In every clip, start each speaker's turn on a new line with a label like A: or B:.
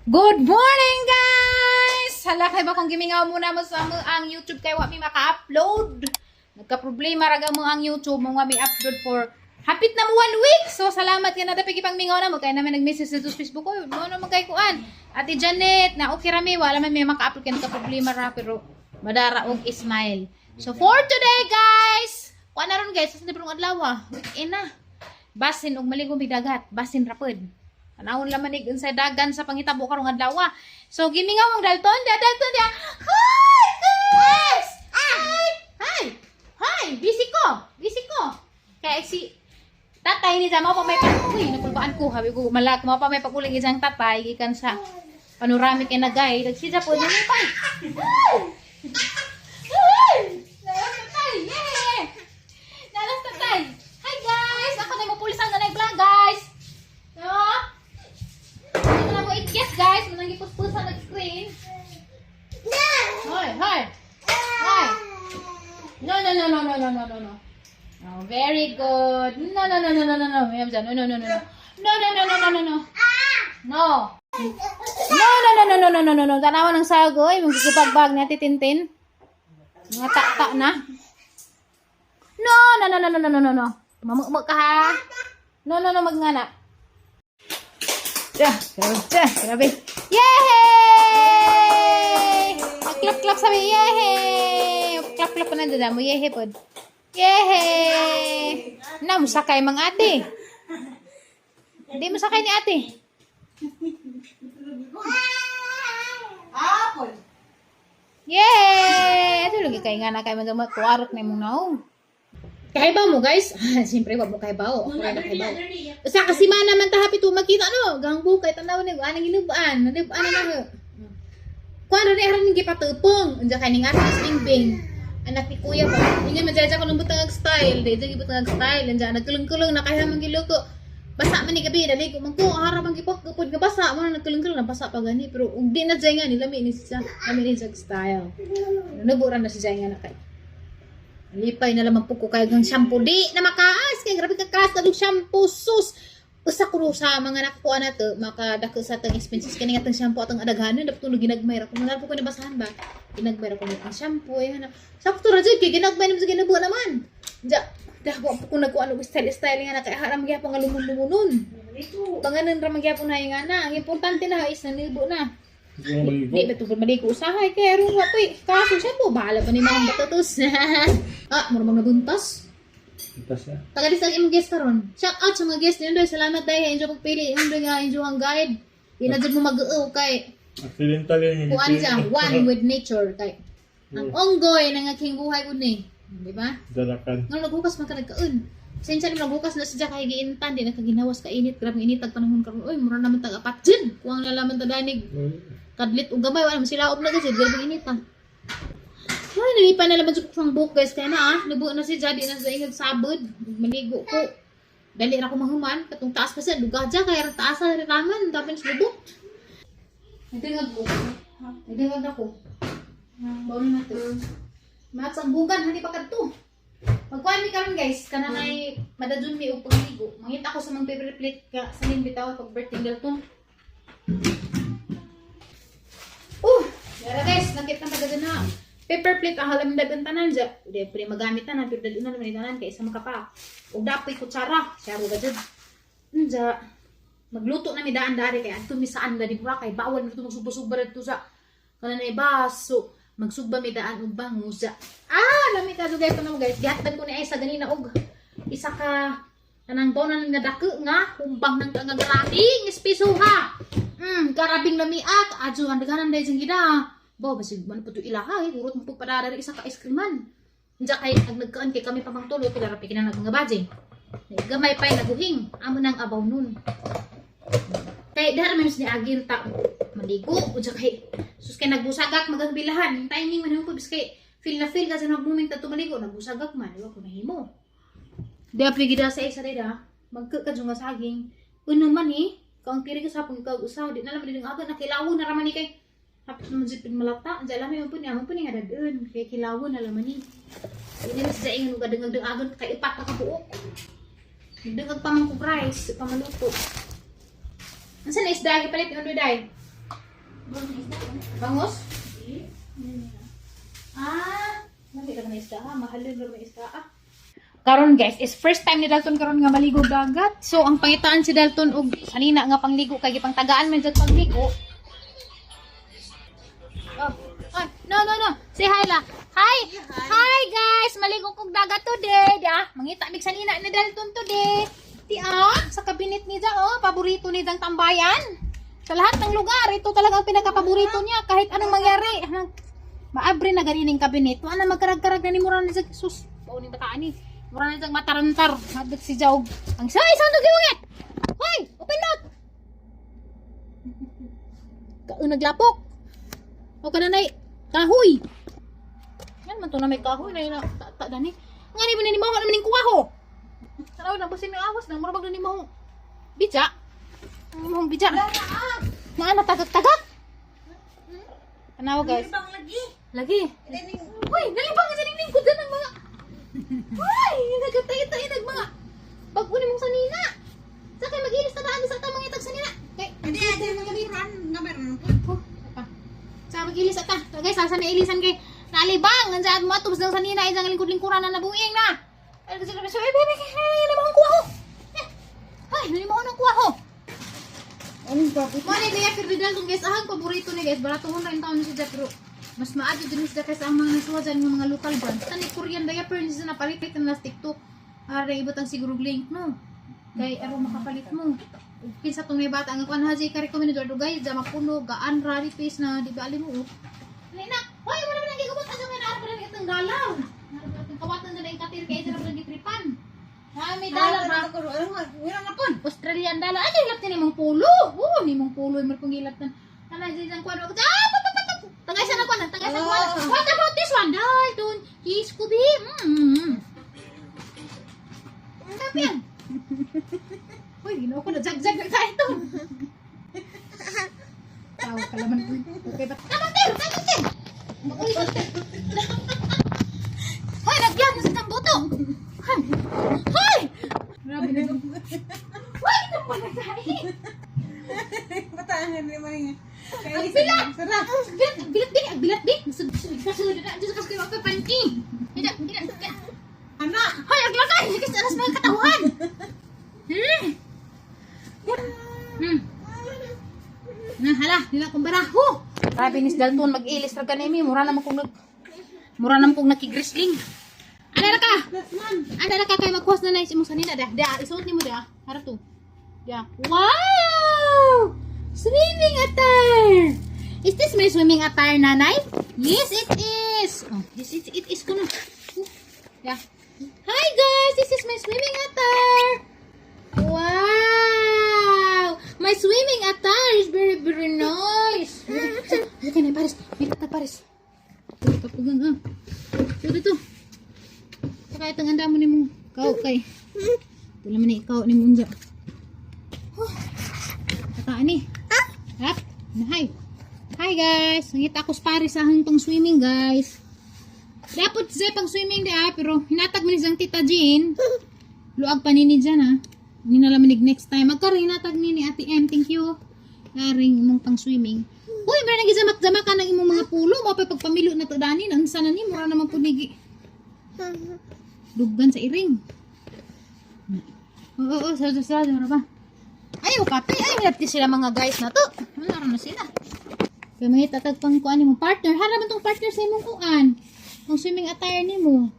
A: Good morning, guys! Hala, kay ba kung gimingaw muna mo sa amo ang YouTube kay wa mi maka-upload. Nagka-problema ra mo ang YouTube mo nga mi upload for hapit na mo one week. So salamat kay nada pigi pang mingaw na mo kay naman nag-message sa Facebook ko. Mo na man kay kuan. Ate Janet, na okay ra mi, wala man mi maka-upload kay nagka-problema ra, pero madara og smile. So for today, guys, kuan na ron, guys, sa na adlaw, weekend na. Basin og maligo mig dagat, basin ra pod. Tanawon laman ig unsay dagan sa pangitabo karong adlaw. So gimingaw mong Dalton, da Dalton da. Hi, guys! Hi! Hi! Hi, busy ko. Busy ko. Kaya si tatay ni mao pa may pag uy, nakulbaan ko, habi ko malak mao pa may paguling isang tatay gikan sa panoramic na guide. Nagsiya po ni pay. Hi! Nalas tatay. Yeah! Nalas tatay. Hi, guys! Ako na mo pulisan na vlog, guys. No? Hindi na mo i-guess, guys. Manang gipuspusan nag-screen. Hi, hi. Hi. No, no, no, no, no, no, no, no, no. Oh, very good. No, no, no, no, no, no, no. No, no, no, no, no. No, no, no, no, no, no, no. No. No, no, no, no, no, no, no, no, no. Tanawa ng sagoy. Magkukupagbag ni Ate Tintin. Mga takta na. No, no, no, no, no, no, no, no, no. Mamukmuk ka ha. No, no, no, magngana. Ja, grabe, ja, grabe. Yay! Clap, clap sabi, yay! Clap, clap na dada mo, yay pod. Yay! Na, musakay mga ate. Hindi mo sakay ni ate.
B: Apple.
A: Yay! Ato lagi kay nga na kay mga kuarot na imong naong. Kahibaw mo, guys? Siyempre wa mo kahibaw. Ako ra kahibaw. Usa ka semana man ta hapit makita no. Gang bukay tanaw ni anang hinubaan. Hinubaan na na. Kuan ra ni aran gipatupong. Unsa kay ning ato bingbing. Anak ni kuya ba. Ingon man dyan ko nung butang ag style. Di dyan gibutang ag style. Unsa nagkulong-kulong na kaya man giluko. Basa man ni gabi dali ko man ko harap ang gipok gupod nga basa mo na nagkulong-kulong na basa pa gani, pero ug di na dyan nga ni lami ni siya. Lami ni siya style. Nabura na si Jai nga na kay. Lipay na lamang po ko kay gang shampoo. Di na makaas. Kay grabe ka kaas na shampoo. Sus! Usa ko sa mga nakakuha na to, makadako sa atong expenses. Kani nga atong shampoo atong adaghanon. Dapat ko ginagmay ra ko. Mga po ko nabasahan ba? Ginagmay ra ko ang shampoo. Ay, na. Sakto ra jud kay ginagmay naman sa ginabuha naman. Ja, dako po ko nagkuan og style style nga na kay haram gyapon nga lumon-lumunon. Panganan ra man gyapon na nga na. Ang importante na is nanibo na. Di ba tungkol maligo usahay kay aron wa poy kaso siya po bahala pa ni mga batatos. Ah, mura mga nabuntas.
C: Itas na.
A: Tagalis ang imong guest karon. Shout out sa mga guest niyo. Salamat dahil enjoy pagpili imong nga enjoy ang guide. Di na jud mo mag-uaw kay
C: Accidental yung
A: kuan siya, one with nature kay ang onggoy ng aking buhay kun ni. Di ba?
C: Dalakan.
A: Nga naghukas man ka nagkaon. Sensya naman naghukas na siya kay giintan di nakaginawas ka init, grabe init ag panahon karon. Oy, mura naman tag apat jud. Kuwang lalaman ta danig. Kadlit og gamay wala man sila og na kasi grabe init ah. Ay, nalipa na laman sa kusang buhok, guys. Kaya na ah, nabuo na si Jadi na sa ingag sabod. Maligo ko. Dali ra ko mahuman. Katong taas pa siya. Duga dyan. Kaya ra taas sa raman. Dami na sa lubok. Nagdingag ko. Nagdingag ako. Bawal na to. Mats ang bugan. Hani pa kadto. Magkuhan mi karon, guys. Kana nay madadun mi og pagligo. Mangita ko sa mga favorite plate ka sa nin bitaw pag birthday Dalton. Yara, guys, nakita na dagan na. Paper plate ang halam dagan tanan dya. Di pre magamit tanan pero dali na naman tanan kay isa makapa. Og dapoy kutsara, syaro ga jud. Unja magluto na mi daan dari kay adto mi saan da di ba kay bawal mi magsugba-sugba didto sa kanang baso. Magsugba mi daan og bangus. Ah, lami ka guys, tanaw, guys. Gihatag ko ni Aisa ganina og isa ka kanang bonan nga dako nga humbang nang nga grabing espeso ha. Karabing lamiak adyo ang daghanan dahil sing gida. Bo, basig man po to ilaha eh. Urot mo po padara isa ka ice cream man. Unsa kay ag nagkaan kay kami pamang tulo pila ra pikinan nag mga bajing. Gamay pay naguhing amo nang abaw nun. Kay dara man ni agin ta maligo unsa kay sus kay nagbusagak magang bilahan. Timing man ko bis kay feel na feel kasi nag-moment ta maligo nagbusagak man di ko nahimo. Di apli gida sa isa dida magka ka nga saging. Uno man eh kaang tiri ka sa pang ikaw usa di na lang din aga nakilawon na raman ni kay hapit naman jud pin malata. Andiyan alam mo po niya, mo po niya dadun. Kay kilawon na laman ni. Hindi na sa ingon ka dengag dengagon kay ipat ka kabuok. Dengag pa man ko rice, pa maluto. Unsa na isda gipalit ni Undoy day? Bangos? Ah, mali ka na isda ha. Mahal din na isda ah. Karon guys, is first time ni Dalton karon nga maligo dagat. So ang pangitaan si Dalton og sanina nga pangligo kay gipangtagaan man jud pagligo. Oh, ay, no, no, no. Say hi la. Hi. Hi guys, maligo kog dagat today. Da, mangita mig sanina ni Dalton today. Ti ah, sa kabinet ni Ja, oh, paborito ni Dang tambayan. Sa lahat ng lugar, ito talaga ang pinakapaborito niya kahit anong mangyari. Maabre na ganining kabinet. Wala na magkarag-karag na ni Mura na sa sus. Pauning bataan ni. Mura na sa matarantar. Hadlok si Jaog. Ang sa isang tugiwangit! Hoy! Open mouth! Kaun naglapok. O ka na kahoy. Yan man to na may kahoy na yun na ta, ta dani. Nga ni ba ni mo naman ning kuwaho. Taraw na basin may awas na mura bag na ni mo. Bija. Ang imong bija. Naa na tagak-tagak. Tanawa guys.
B: Bang lagi.
A: Lagi. Uy, nalibang sa ningning ko ng mga. Uy, nagatay-tay nag mga. Bago ni mong sanina. Sa kay magilis na daan sa tamang itag sanina. Kay
B: Hindi, ada mga liran nga meron po.
A: oh, pa. Sa magilis ata. So guys, asa may ilisan kay nalibang ang saan mo atubos ng sanina isang lingkod-lingkuran na nabuing na. Ay, kasi sabi, "Ay, baby, ay, nalibang ang kuha ko." Eh, ay, nalibang ang kuha ko.
B: Anong bakit?
A: Mo ni kaya pero Dalton guys, ahang paborito ni guys, baratuhon ra in taon siya pero mas maadyo din siya kaysa ang mga nasuwa dyan ng mga local brands. Tani Korean diaper ni siya napalit na sa TikTok. Ara ibot ang siguro link no. Kay aron makapalit mo. Ug kinsa tong may bata ang kuan haji ka recommend dugay dya mapuno gaan ra ni face na di ba alim mo. Ani na, hoy wala man gigubot asa may naara pa rin itong galaw. Itong kawatan na yung katil kay sila pa gitripan. Ah, may dollar ra.
B: Wala na po.
A: Australian dollar. Ay, hilap ni mong pulo. Oo, ni mong pulo. May pong hilap na. Tanay, isang kuwan. Ah, pa, pa, pa, pa. Tagay sa na kuwan. Tagay sa kuwan.
B: Ah.
A: What about this one? Dalton, he's kubi. Ang yan. Uy, ginoo ko na. Jag-jag na tayo ito. Tawa ka laman. Okay ba? Tama, Ter! Tama, Ter! Uy, hoy, naglag na sa tambuto! Hoy! Hoy! Grabe na. Hoy, ito pa na tayo.
B: Bataan nga naman niya.
A: Ang bilat! Ang bilat, ang bilat din, ang bilat din. Kasunod na, Diyos kasi ako panty. Hindi, hindi, hindi.
B: Anak!
A: Hoy, ang lakay! Kasi alas mga katauhan! Na, hala, nila kong baraho. Grabe ni Dalton, mag-ilis ra kanimi. Mura naman kong nakigrisling. Ano ra ka? Ano ra ka kay magkuhas na na imong sanina da. Da, isuot nimo da. Harap to. Da. Wow! Swimming attire. Is this my swimming attire, nanay? Yes, it is. Oh, this is it is kuno. Yeah. Hi guys, this is my swimming attire. Wow! My swimming attire is very very nice. Halika na, Paris. May kata, Paris. Ito, pugang, ah. Ito, dito. Saka itong handa mo ni mong kao kay. Ito naman ni ikaw ni mong unja. Huh. Saka ani. Hap. Hi. Hi guys. Nangita ako sa Paris ahang pang swimming guys. Dapat siya pang swimming di ah, pero hinatag man siyang Tita Jean. Luag pa nini dyan ah. Hindi na laminig next time. Magkaroon hinatag ni ni Ate M. Thank you. Karing imong pang swimming. Uy, meron nang gizamak-zamak ka ng imong mga pulo. Mapay pagpamilo na to dani. Ang sana ni mura naman po nigi. Duggan sa iring. Oo, oo, sa sa sa ba? Ayaw kape. Ay, milapti sila mga guys na to. Ano na sila? Kaya may tatag pang kuan mo partner. Harapan tong partner sa imong kuan. Ang swimming attire nimo.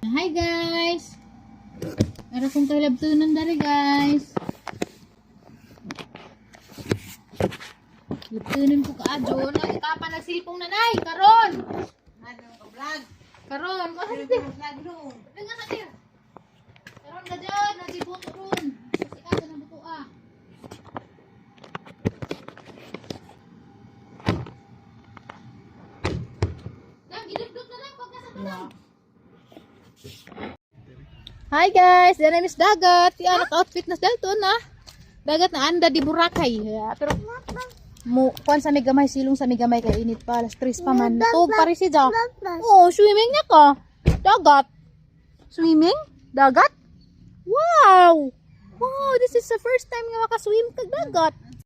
A: Hi guys. Ara kong kailabtunan dari guys. Labtunan ko kaadyo. Nagkapa na silpong nanay. Karon.
B: Ano ka vlog?
A: Karon.
B: Ano ka vlog no?
A: Nga sa tiyo. Karon ka dyan. Nasibuto ron. Kasi ka na buto ah. Dang, gidugdug na lang pag nasa tanang. Hi guys, the name is Dagat. Yan, naka-outfit na si Dalton ah. Dagat na anda di Boracay. Yeah, pero mo kuan sa may gamay silong sa may gamay kay init pa alas 3 pa man. Tug pa rin si Jack. Oh, swimming na ka. Dagat. Swimming? Dagat? Wow! Wow, this is the first time nga makaswim kag Dagat.